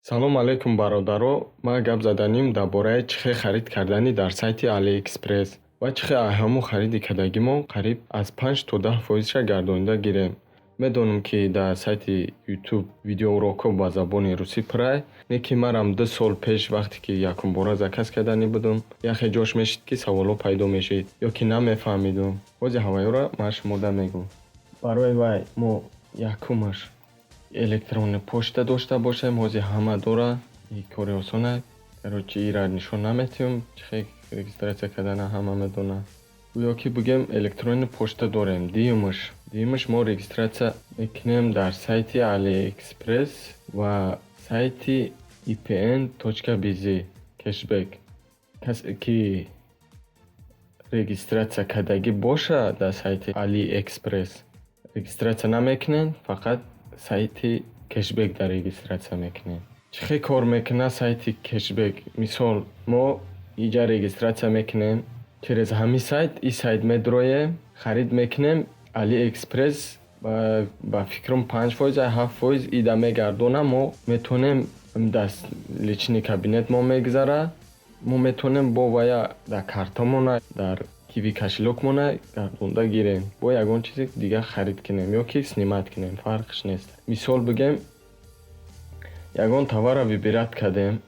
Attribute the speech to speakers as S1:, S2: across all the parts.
S1: Салом алейкум, бародаро! Ман гап заданим дар бораи чӣ хел харид кардани дар сайти Алиэкспресс ва чӣ хел ҳамун хариди кардагимо қариб аз 5 то 10 фоизша гардонида гирем. Медонам, ки дар сайти Ютуб видеоурокҳо ба забони русӣ пуррай, лекин манам 2 сол пеш, вақте ки якумбора заказ карданӣ будам, яхе ҷош мешид, ки саволҳо пайдо мешид ё ки намефаҳмидум. Ҳозир ҳамаёро ман шумода мегӯм. Барои вай мо якумаш электронный почта дошта бошем. Ҳозир ҳама дорад, ин кори осона. Короче, ира нишон наметиҳам, чӣ хел регистрация кардана ҳама медонад. Гӯё ки бигӯем, электронный почта дорем. Дуюмаш, мо регистрация мекунем дар сайти Алиэкспресс ва сайти ипн.бз кэшбэк. Касе ки регистрация кардагӣ бошад дар сайти Алиэкспресс, регистрация намекунед, фақат сайти кэшбэкда регистрация мекунед. Чӣ хел кор мекунад сайти кэшбэк? Мисол, мо инҷа регистрация мекунем через ҳамин сайт, ин сайт медроем, харид мекунем. Алиэкспресс, ба фикрам, 5 фоиз ё 7 фоиз ида мегардонад. Мо метавонем, дар личный кабинет мо мегузарад, мо метавонем бо вая дар картамона, дар Киви кошелёкмона гардонда гирем, бо ягон чизи дига харид кунем ё ки снимать кунем, фарқш нест. Мисол бигӯем, ягон товарро выбирать кардем,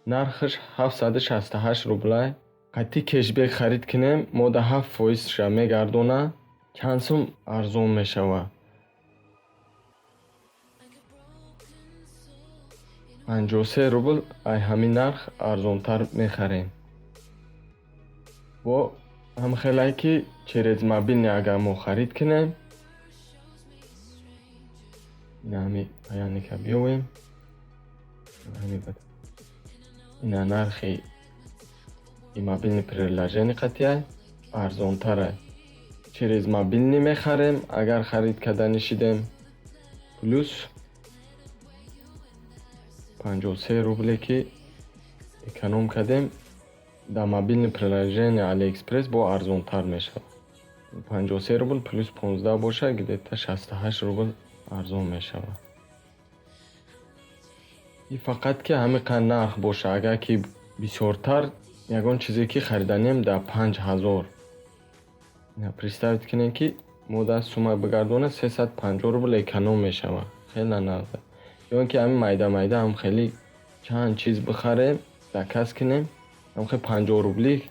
S1: нархаш 768 рублай. Қатъи кэшбэк харид кунем, мо да 7 фоизша мегардонад. Чанд сум арзон мешавад? 53 рубл ай ҳамин нарх арзонтар мехарем. Бо ҳам хелае ки через мобильный агар мо харид кунем, ина ҳами паёника биёвем, ина нархи мобильный приложение қатъиай арзонтарай. Через мобильный мехарем, агар харид карданӣ шидем, плюс 53 рубле ки эконом кардем, дар мобильный приложение Алиэкспресс бо арзонтар мешавад. 53 рубл плюс 15 бошад, где-то 68 рубл арзон мешавад. И фақат ки ҳамин қадр нарх бошад. Агар ки бисёртар ягон чизе ки хариданем дар 5000, представить кунем, ки мо дар сумма бигардонад, 350 рубл эконом мешавад. Хеле нағз. Ё ин ки ҳамин майда майда ҳам хеле чанд чиз бихарем, заказ кунем, ҳамхел 50 рублӣ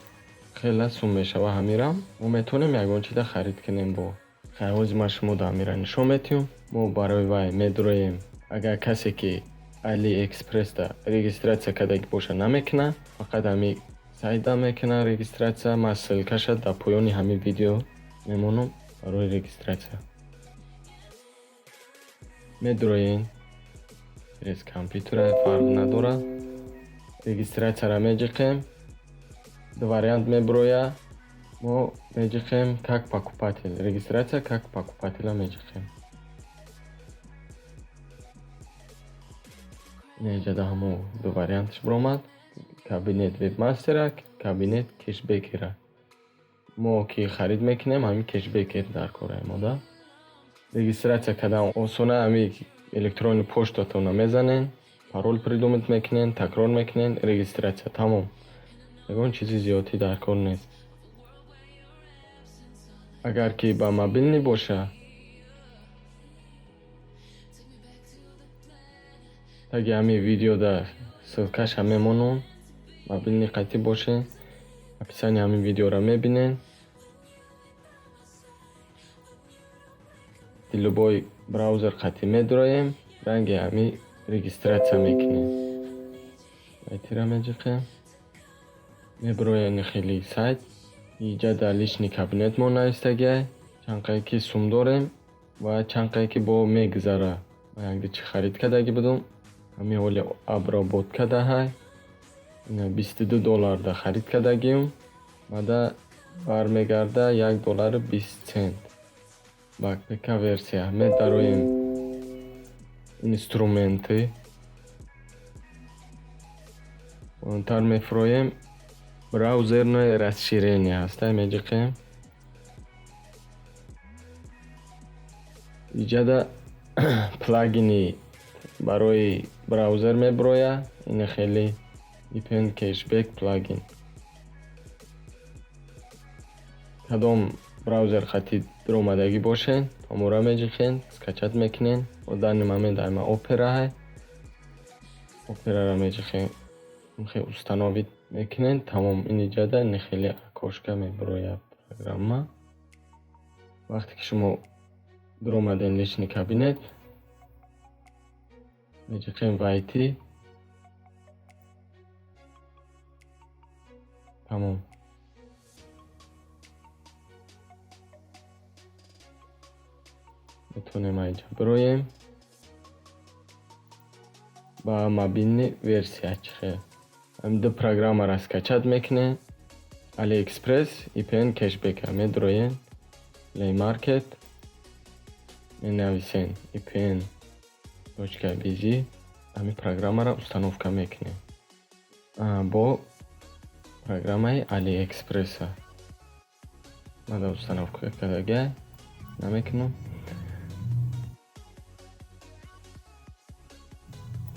S1: хеле сум мешавад. Ҳамирам мо метавонем ягон чиза харид кунем. Бо хайр, ҳозир ман шуморо ҳамира нишон медиҳам. Мо барои вай медроем. Агар касе ки Алиэкспрессда регистрация кардагӣ бошад, намекунад, фақат ҳамин сайтда мекунад регистрация. Ман ссылкаша дар поёни ҳамин видео мемонам. Барои регистрация медроем через компютера, фарқ надорад. Регистрацияро меҷиқем, ду вариант мебирояд. Мо меҷиқем «Как покупатель», регистрация как покупателя меҷиқем. Инҷа ҳамон ду варианташ биромад: кабинет вебмастера, кабинет кэшбэкера. Мо ки харид мекунем, ҳамин кэшбэкер дар кораи мо да. Регистрация кардан осона: ҳамин электронный почтатонро мезанед, пароль придумать мекунед, такрор мекунед, регистрация тамом. Ягон чизи зиёдтӣ дар кор нест. Агар ки ба мобильный боша, таги ҳамин видеода ссылкаша мемонам. Мобильный қатъӣ бошед, описанияи ҳамин видеоро мебинед. Любой браузер қатъӣ медроем, ранги ҳамин регистрация мекунем. Вайтира меҷиқем, мебирояни хели сайт. Инҷа дар личный кабинет мо навистагиай чанд қае ки сум дорем ва чанд қае ки бо мегузара. Ман якда чӣ харид кардагӣ будум, ҳамин ҳоли обработка даҳай. 22 долларда харид кардагиюм, баъда бармегарда 1 доллару 20 цент. Ба ПК версия медароем, инструменты, поёнтар мефуроем, браузерное расширение ҳастай, меҷиқем. Иҷада плагини барои Браузер мебирояд, ина хеле VPN Cashback плагин. Кадом браузер хати дуромадагӣ бошен, ҳамора меҷиқен, скачать мекунен. В данный момент ай ма Опера ҳай. Операро меҷиқем, установить мекунен, тамом. Иниҷада ин хеле окошко мебирояд программа. Вақте ки шумо дуромаден личный кабинет, меҷиқем «Войти». Тамом. Метавонем айҷа бироем. Ба мобильный версия чӣ хел? Ду программаро скачать мекунем. AliExpress, VPN Cashback медуроем. Play Market менависем VPN.bz, ҳамин программаро установка мекунем. Бо программаи AliExpress мада установка кардагиай, намекунам.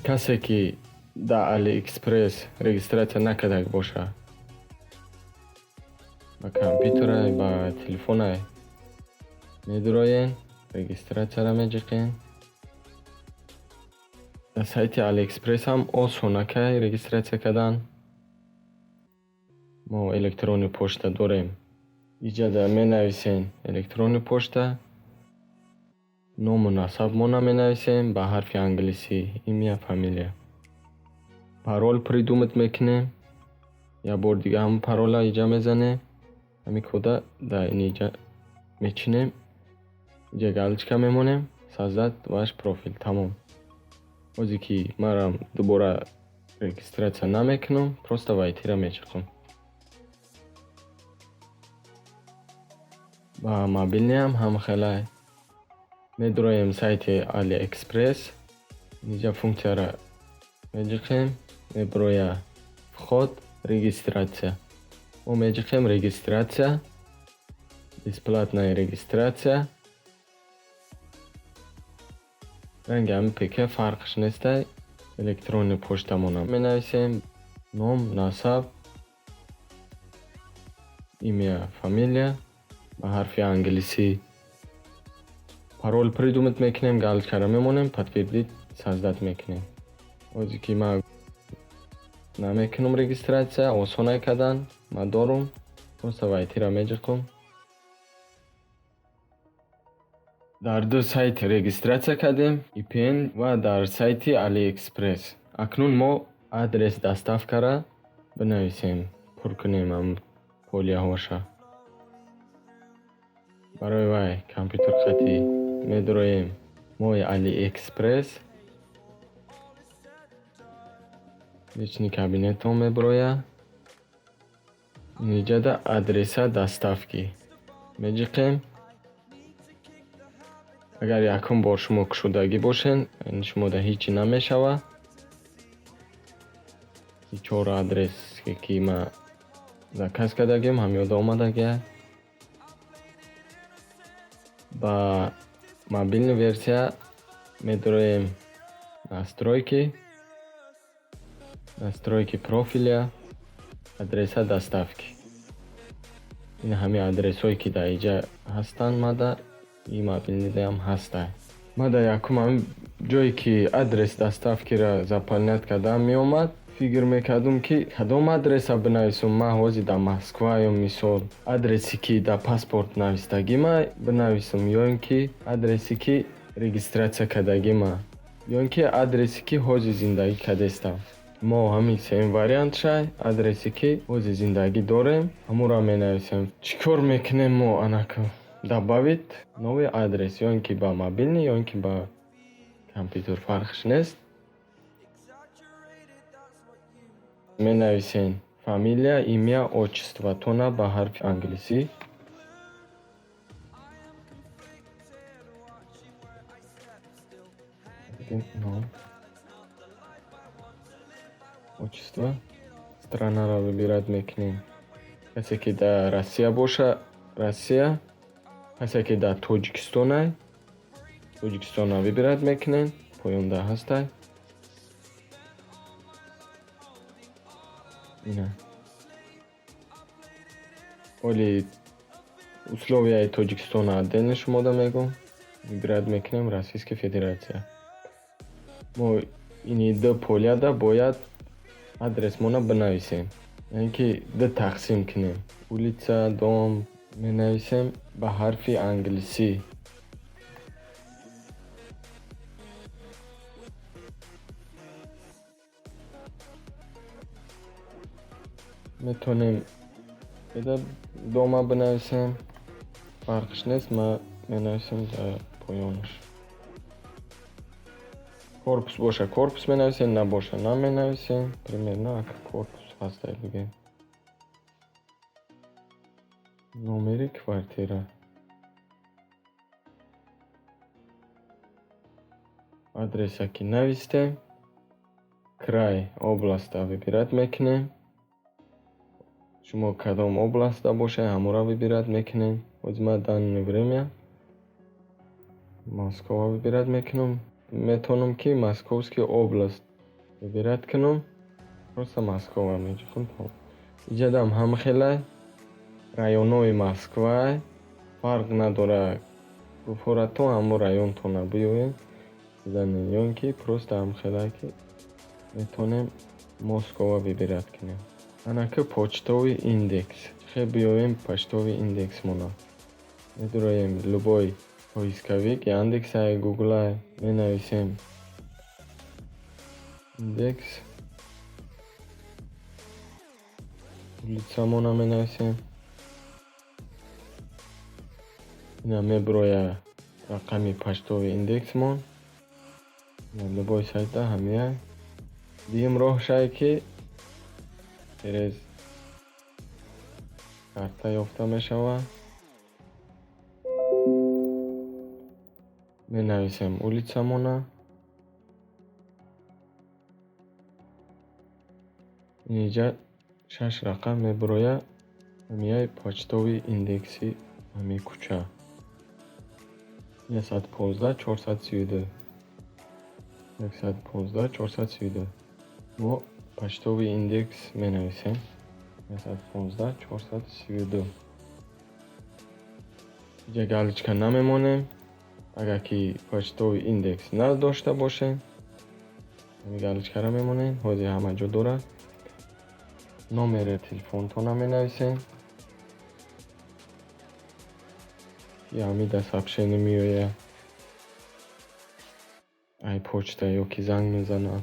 S1: Касе ки дар AliExpress регистрация накарда боша, ба компютерай, ба телефонай медуроен, регистрацияро меҷиқен. Дар сайти AliExpress ҳам осонакай регистрация кардан. Мо электронный почта дорем. Иҷада менависем электронный почта, ному насабмона менависем ба ҳарфи англисӣ, имя, фамилия. Парол придумать мекунем. Як бор дига ҳамон парола иҷа мезанем. Ҳамин кода дар иниҷа мечинем. Иҷа галочка мемонем. «Создать ваш профиль». Тамом. Ҳозе ки манам дубора регистрация намекунам, просто «Войти»ро мечиқам. Ба мобильныям ҳам хелай. Медуроем сайти AliExpress. Инҷа функсияро меҷиқем, мебирояд «Вход», «Регистрация». Мо меҷиқем «Регистрация», «Бесплатная регистрация». Ранги ҳамин ПК фарқш нестай. Электронный почтамонро менависем. Ном, насаб, имя, фамилия ба ҳарфи англисӣ. Парол придумать мекунем, галочкаро мемонем, «Подтвердить», «Создать» мекунем. Ҳозе ки ман намекунам регистрация, осонай кардан, ман дорум, просто «Войти»ро меҷиқам. Дар ду сайт регистрация кардем, VPN ва дар сайти AliExpress. Акнун мо адрес доставкаро бинависем, пур кунем ҳамн полияҳоша. Барои вай компютер хати медуроем мои AliExpress. Личный кабинетон мебирояд. Инҷада адреса доставки меҷиқем. Агар якум бор шумо кушодагӣ бошен, шумода ҳечи намешавад. Чор адресе ки ман заказ кардагиам, ҳамёда омадагиа. Ба мобильный версия медуроем настройки, настройки профиля, адреса доставки. Ин ҳамин адресҳое ки дар инҷа ҳастанд, мада и мобильныйдаам ҳастай. Мада якум ҳамин ҷое ки адрес доставкиро заполнять кардаам меомад, фикр мекардум, ки кадом адреса бинависум. Ман ҳозир дар Москваем, мисол, адресе ки дар паспорт навистагима бинависум ё ин ки адресе ки регистрация кардагима, ё ин ки адресе ки ҳозир зиндагӣ кардастам. Мо ҳамин сеюм вариант шай, адресе ки ҳозир зиндагӣ дорем, ҳамонро менависем. Чӣ кор мекунем мо анака? Добавить новый адрес, ё ин ки ба мобильный, ё ин ки ба компютер, фарқш нест. Менависем фамилия, имя, отчествотона ба ҳарфи англисӣ. Ном, отчество, странаро выбирать мекунем. Касе ки дар Россия боша, Россия, касе ки дар Тоҷикистонай, Тоҷикистонро выбирать мекунем, поёнда ҳастай. Ина. Оли условияи Тоҷикистона отдельно шумода мегӯм. Выбирать мекунем Российская Федерация. Мо ини ду поляда бояд адресмона бинависем. Яъне ки ду тақсим кунем. Улица, дом менависем ба ҳарфи англисӣ. Метавонем дома бинависем. Фарқш нест, ман менависем дар поёнаш. Корпус боша, корпус менависем, набоша, наменависем. Примерно ака корпус ҳастай, бигем. Номери квартира. Адреса ки навистем, край, областьа выбирать мекунем. Шумо кадом областьда бошед, ҳамонро выбирать мекунем. Ҳозир ман данное время Москва выбирать мекунам. Метавонам, ки Московский область выбирать кунам. Просто Москва меҷухам. Иҷадам ҳама хелай районҳои Москвай, фарқ надорад, гуфоратон ҳамон районтона биёед бизанед ё ин ки просто ҳам хелай, ки метавонем Москва выбирать кунем. Анаки почтовый индекс. Хел биёем почтовый индексмона. Медуроем любой поисковик, Яндексай, Гуглай, менависем индекс. Улицамона менависем. Ина мебирояд рақами почтовый индексмон. Любой сайтда ҳамияй. Дуюм роҳшае, ки через карта ёфта мешавад. Менависем улицамона. Инҷа шаш рақам мебирояд, ҳамияи почтовый индекси ҳамин кӯча. 115 432. 115 432. Мо почтовый индекс менависем. 115 432. Инҷа галочка намемонем. Агар ки почтовый индекс надошта бошем, ҳамин галочкаро мемонем. Ҳозир ҳама ҷо дорад. Номери телефонтонро менависем. Ки ҳамида сообщение меояд. Ай почта ё ки занг мезанад.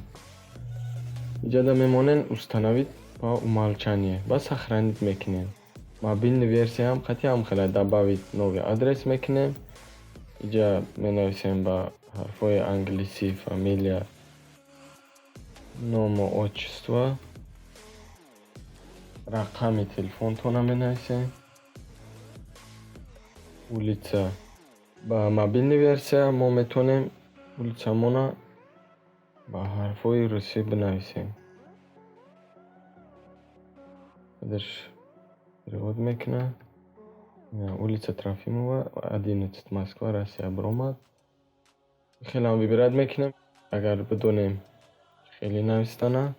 S1: Иҷада мемонем установить по умолчанию ва сохранить мекунем. Мобильный версияам қатъи ҳам хеле добавить новый адрес мекунем. Иҷа менависем ба ҳарфҳои англисӣ фамилия, ному, отчество, рақами телефонтонро менависем. Улица. Ба мобильный версия мо метавонем улицамона ба ҳарфҳои русӣ бинависем. Худаш перевод мекунад. Улица Трофимова, 11, Москва, Россия баромад. Хелам выбирать мекунем. Агар бидонем хеле навистана,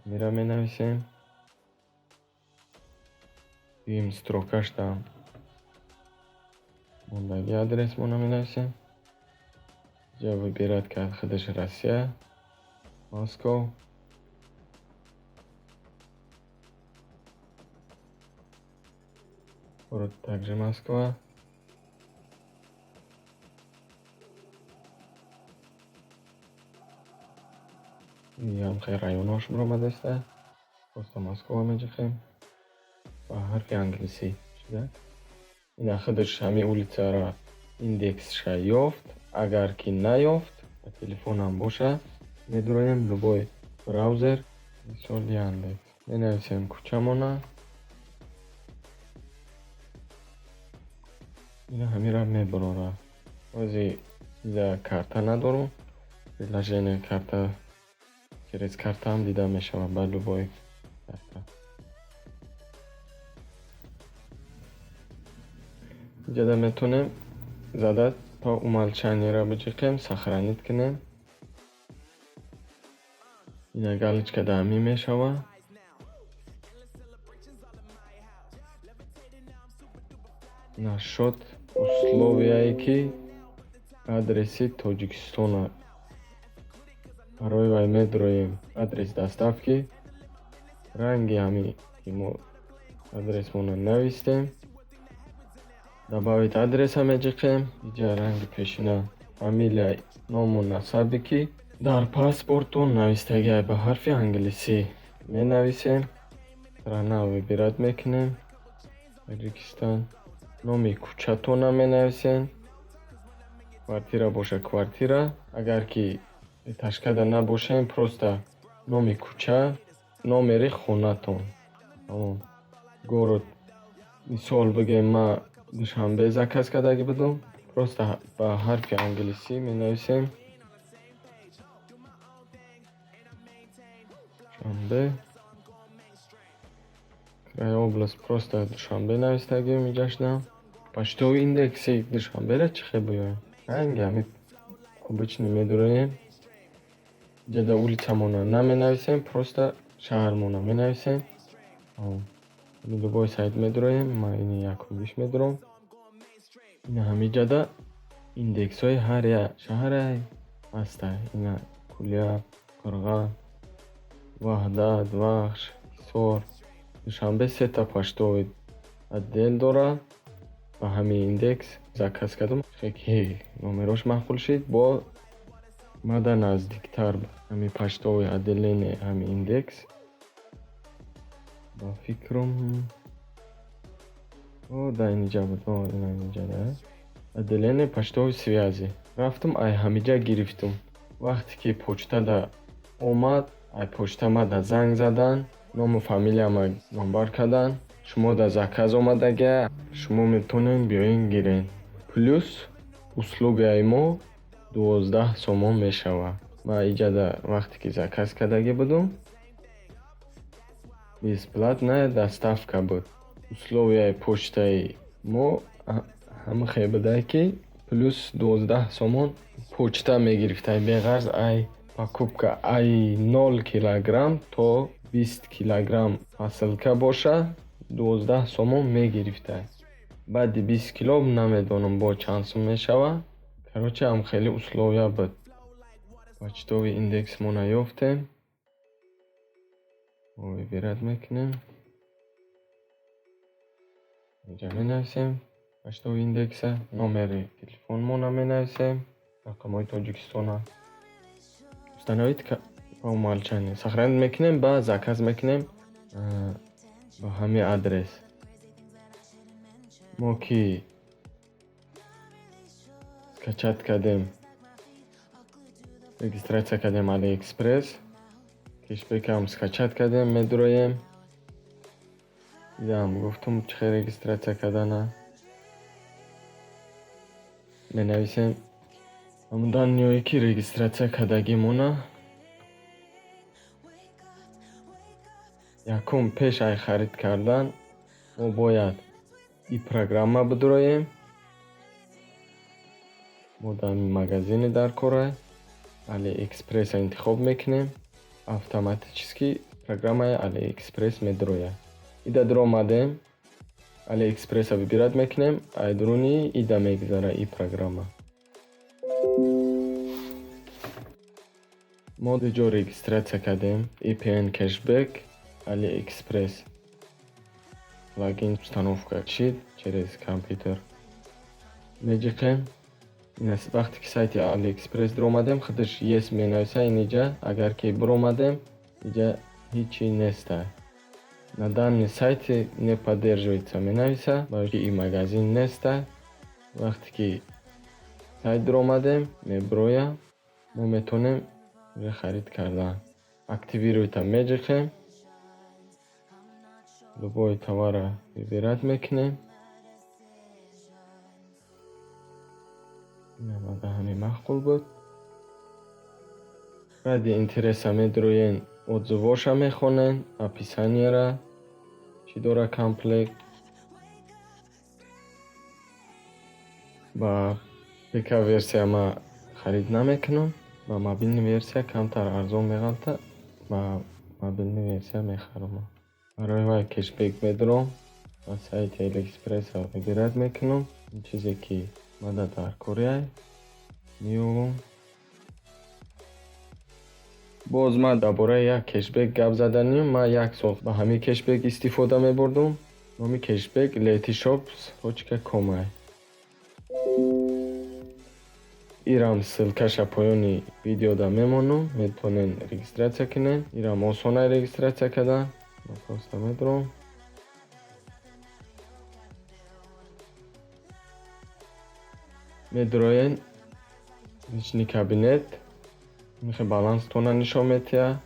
S1: ҳамира менависем. Дуюм строкашда мондагӣ адресмонро менависем. Инҷа выбирать кард худаш Россия, Москва. Город также Москва. Иам хел районҳош баромадаста. Просто Москва меҷихем. Ба ҳарфи англисӣ шуда. Ина худаш ҳамин улицаро индексша ёфт. Агар ки наёфт, ба телефонам боша, медуроем любой браузер, мисол Яндекс. Менависем кӯчамона. Ина ҳамира мебарорад. Ҳозир иҷа карта надорум. Приложение карта, через картаам дида мешавад ба любой карта. Иҷада метавонем зада по умолчанияро биҷиқем, сохранить кунем. Ина галочка дар ҳамин мешавад. Насчёт условияе, ки адреси Тоҷикистона. Барои вай медроем адрес доставки, ранги ҳамин ки мо адресмонро навистем, добавить адреса меҷиқем. Иҷа ранги пешина, фамилия, ному насабе, ки дар паспортон навистагиай, ба ҳарфи англисӣ менависем. Страна выбирать мекунем, Тоҷикистон. Номи кӯчатонро менависем, квартира боша, квартира. Агар ки этажкада набошем, просто номи кӯча, номери хонатон, тамом. Город, мисол бигем, ман Душанбе заказ кардагӣ будум, просто ба ҳарфи англисӣ менависем Душанбе. Край, область, просто Душанбе навистагием иҷашна. Почтовый индекси Душанберо чӣ хел биёем? Ранги ҳамин обычный медуроем. Иҷада улицамонро наменависем, просто шаҳрмонро менависем. Любой сайт медуроем, ман ини якумиш медуром. Ина ҳамиҷада индексҳои ҳар як шаҳре ҳастай. Ина Кӯляб, Қурған, Ваҳдат, Вахш, Ҳисор. Душанбе сета почтовый отдел дорад. Ба ҳамин индекс заказ кардам, ки номерош маъқул шид, бо мада наздиктар ҳамин почтовый отделение, ҳамин индекс. Ба фикрам, да, инҷа буд, ина инҷа отделение почтовой связи. Рафтам, ай ҳамиҷа гирифтум. Вақте ки почтада омад, ай почта мада занг заданд, ному фамилияма номбар карданд: шумо дар заказ омадагия, шумо метавонед биёед гиред, плюс услугаи мо 12 сомон мешавад. Ман иҷада вақте ки заказ кардагӣ будум, бесплатная доставка буд. Условияи почтаи мо ҳама хел буда, ки плюс 12 сомон почта мегирифтай, беғарз ай покупка ай 0 килограмм то 20 килограмм посылка боша, 12 сомон мегирифтай. Баъди 20 кило намедонам, бо чанд сум мешавад. Короче, ҳам хеле условия буд. Почтовый индексмонро ёфтем, выбирать мекунем, инҷа менависем почтовый индекса, номери телефонмонро менависем, рақамҳои Тоҷикистона. Установить по умолчанию, сохранить мекунем, баъд заказ мекунем ба ҳамин адрес. Мо ки скачать кардем, регистрация кардем Алиэкспресс, кешбекам скачать кардем, медуроем. Идам гуфтум, чӣ хел регистрация кардана. Менависем ҳамун данныеое, ки регистрация кардагимона. Якум, пеш ай харид кардан мо бояд и программа бидуроем. Мо дар магазине дар корай Алиэкспресса интихоб мекунем, автоматически программаи Алиэкспресс медурояд. Ида дуромадем, Алиэкспресса выбирать мекунем, ай дуруни ида мегузара и программа. Мо ду ҷо регистрация кардем: EPN кэшбэк, Алиэкспресс. Плагин установка шид через компютер. Меҷиқем. Вақте ки сайти Алиэкспресс дуромадем, худаш yes менависа инҷа. Агар ки биромадем, инҷа ҳичи нестай. На данный сайте не поддерживается менависа, барои ки и магазин нестай. Вақте ки сайт дуромадем, мебирояд, мо метавонем харид кардан. Активировать меҷиқем. Любой товарро выбирать мекунем. Инам ҳамин маъқул буд. Ради интереса медуроен, отзывоша мехонен, описанияра, чӣ дора комплект. Ба ПК версия ман харид намекунам, ба мобилни версия камтар арзон меғалта, ба мобилни версия мехарам. Барои вай кэшбэк медуром. Ба сайти Алиэкспресс выбирать мекунам. Ин чизе ки мада дар корияй, меёбам. Боз ман дар бораи як кешбек гап заданем. Ман як сол ба ҳамин кешбек истифода мебурдум. Номи кешбек letyshops.com ай. Ирам ссылкаша поёни видеода мемонам, метавонед регистрация кунед. Ирам осонай регистрация кардан. Ман просто медурам. Медуроен личный кабинет. Михе баланстона нишон метиҳад.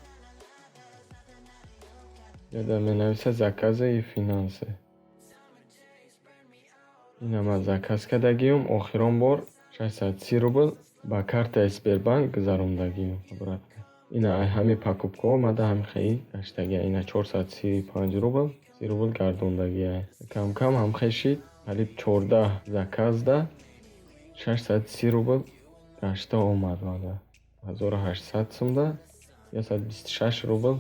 S1: Яда менависа заказы и финансы. Ина ман заказ кардагиюм. Охирон бор 630 рубл ба картаи Сбербанк гузарондагиюм обратно. Ина ай ҳамин покупкаҳо омада ҳамин хели гаштагия. Ина 435 рубл, 30 рубл гардондагия. Камкам ҳамхел шид. Қариб 14 заказда 630 рубл гашта омад мада. 1800 сумда 126 рубл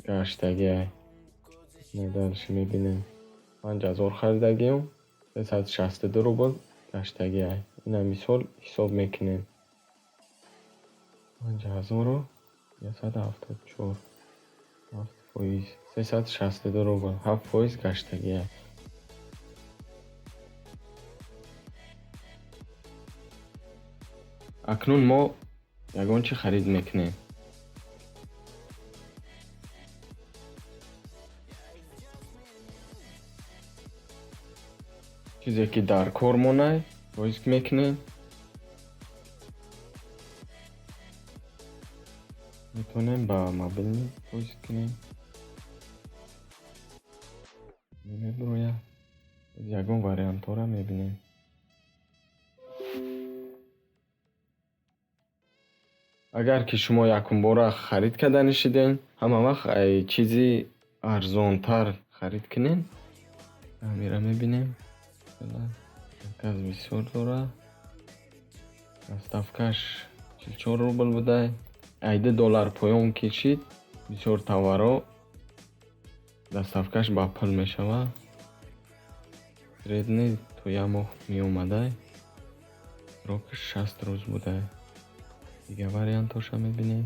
S1: гаштагиай. Ина дальше мебинем. 5000 харидагиюм, 362 рубл гаштагиай. Ина мисол ҳисоб мекунем. 5174, 7%, 362 рубл, 7% гаштагиай. Акнун мо ягон чӣ харид мекунем. Чизе ки дар кор монай, поиск мекунем. Метавонем ба мобилни поиск кунем. Мебурояд. Ягон вариантҳоро мебинем. Агар ки шумо якумбора харид карданӣ шиден, ҳама вақт ай чизи арзонтар харид кунед. Ҳамира мебинем. Заказ бисёр дорад. Доставкаш 44 рубл будай. Ай 2 доллар поён кишид, бисёр товарҳо доставкаш ба пул мешавад. Средний то як моҳ меомадай. Срокаш 60 рӯз будай. Дигар вариантҳоша мебинем.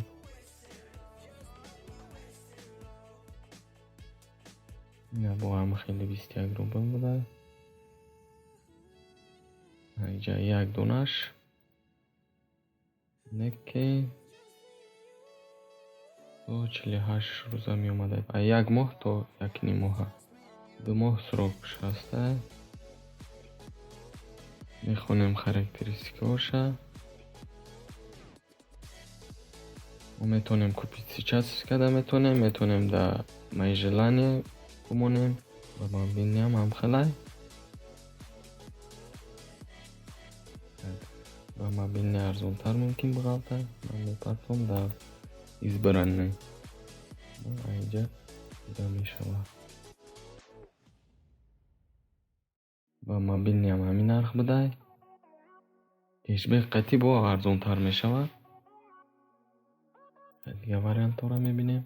S1: Ина бо ҳам хеле 21 рубл будай. Инҷа як донаш. Неке то 48 рӯза меомадай. А як моҳ то як ним моҳа. 2 моҳ срокш ҳастай. Мехонем характеристикаҳоша. Мо метавонем купить сейчас карда метавонем, метавонем дар мои желания бимонем. Ба мобилниам ҳамхелай. Ба мобилни арзонтар мумкин биғалтад. Ман мепартом дар избранный. Инҷа дида мешавад. Ба мобилниам ҳамин нарх будай. Кешбек қатъӣ бо арзонтар мешавад. Дигар вариантҳоро мебинем.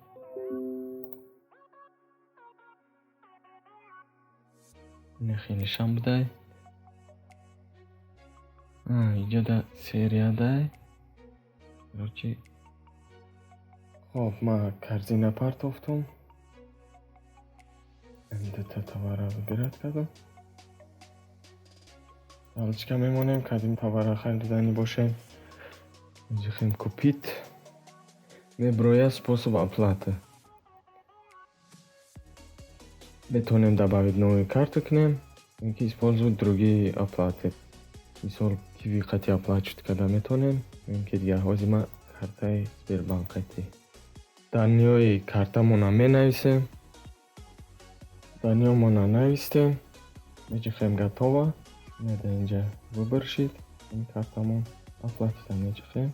S1: Ина хелешам будай. Инҷа сериядай. Короче, хоб, ман корзина партофтум. Дута товарро выбирать кардам. Галочка мемонем, кадом товарро хариданӣ бошем. Меҷихем купить. Меброяд способ оплаты. Метавонем добавить новую карту кунем, ки использовать другие оплаты. Мисол, киви қатъи оплачивать карда метавонем, ё ки дигар. Ҳозир ман картаи Сбербанк қатъи. Данныеи картамонро менависем. Данныеомонро навистем. Меҷихем готово. Дар инҷа выбор шид ин картамон. Оплатить меҷихем.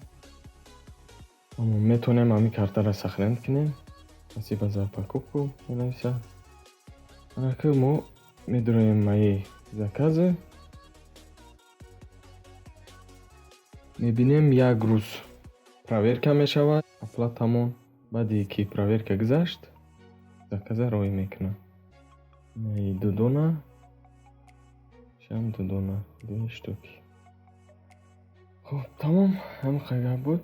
S1: Тамом, метавонем ҳамин картаро сохранить кунем. Спасибо за покупку менависад. Анаки мо медуроем мои заказы. Мебинем, як рӯз проверка мешавад оплатамон. Баъде ки проверка гузашт, заказа роҳӣ мекунад. Инаи дудона, ишам дудона, две штуки. Хуб, тамом, ҳамин гап буд.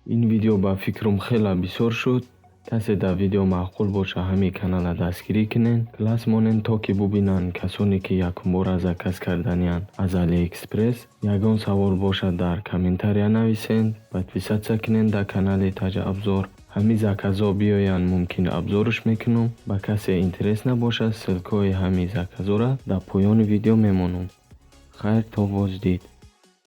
S1: Ин видео, ба фикрам, хеле бисёр шуд. Касе дар видео маъқул боша, ҳамин каналро дастгирӣ кунед, класс монед, то ки бубинанд касоне, ки якумбора заказ карданиянд аз Алиэкспресс. Ягон савол бошад, дар комментария нависед, подписаться кунед дар канали Таҷа Обзор. Ҳамин заказҳо биёянд, мумкин, обзорш мекунам. Ба касе интерес набошад, ссылкаҳои ҳамин заказҳоро дар поёни видео мемонам. Хайр, то боздид.